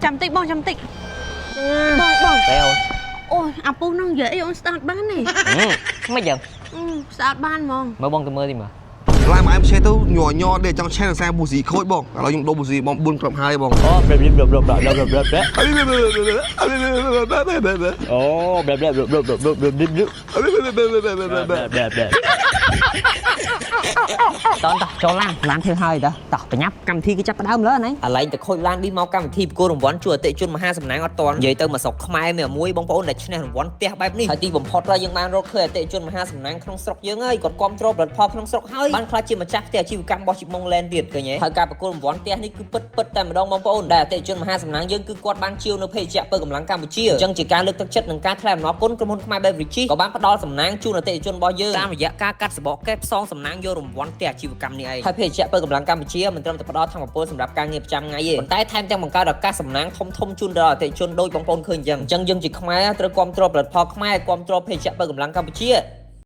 ចាំតិចបងចាំតិចបងបង បែអូន អូយអាពូនឹងនិយាយអីអូនស្ដាប់បានទេ មិនយ៉ាង អឺស្ដាប់បានហ្មង មើលបងទៅមើលទីមើល ឡាយមកអែមឆេទៅញ័រញ័រដេកចង់ឆេរសារប៊ូស៊ីខូចបងឥឡូវខ្ញុំដូរប៊ូស៊ីបង4គ្រាប់ហើយបង អូបែបបែបបែបបែបបែបបែបបែបអូបែបបែបបែបបែបបែបបែបបែបបែបបែប តោះចូលឡានឡានធ្វើហើយតោះតោះបញ្ញាប់កម្មវិធីគេចាប់ផ្ដើមលើហ្នឹង អាឡែងទៅខូចឡានឌីមកកម្មវិធីប្រគល់រង្វាន់ជួយអតិថិជនមហាសំណាងអត់តន់និយាយទៅមកស្រុកខ្មែរមានមួយបងប្អូនដែលឈ្នះរង្វាន់ផ្ទះបែបនេះហើយទីបំផុតហើយយើងបានរកឃើញអតិថិជនមហាសំណាងក្នុងស្រុកយើងហើយគាត់គ្រប់គ្រងផលិតផលក្នុងស្រុកហើយបានក្លាយជាម្ចាស់ផ្ទះអាជីវកម្មរបស់ជីមុងឡែនទៀតឃើញទេហើយការប្រគល់រង្វាន់ផ្ទះនេះគឺពិតពិតតែម្ដងបងប្អូនដែលអតិថិជនមហាសំណាងយើងគឺគាត់បានជាវនៅភេសជ្ជៈពើកម្លាំងកម្ពុជាអញ្ចឹងជាការលើកទឹកចិត្តនិងការថ្លែងអំណរគុណក្រុមហ៊ុនខ្មែរ Beverage ក៏បានផ្ដល់សំណាងជូនអតិថិជនរបស់យើងតាមរយៈការកាត់សបកកេះផ្សងសំណាងយករង្វាន់ផ្ទះអាជីវកម្មនេះឯងហើយភេសជ្ជៈពើកម្លាំងកម្ពុជាមិនត្រឹមតែផ្ដល់ធម៌ពលសម្រាប់ការងារប្រចាំថ្ងៃទេប៉ុន្តែថែមទាំងបង្កើតឱកាសសំណាងធំធំជូនដល់អតិថិជនដូចបងប្អូនឃើញអញ្ចឹងអញ្ចឹងយើងជាខ្មែរត្រូវគាំទ្រផលិតផលខ្មែរគាំទ្រភេសជ្ជៈពើកម្លាំងកម្ពុជា។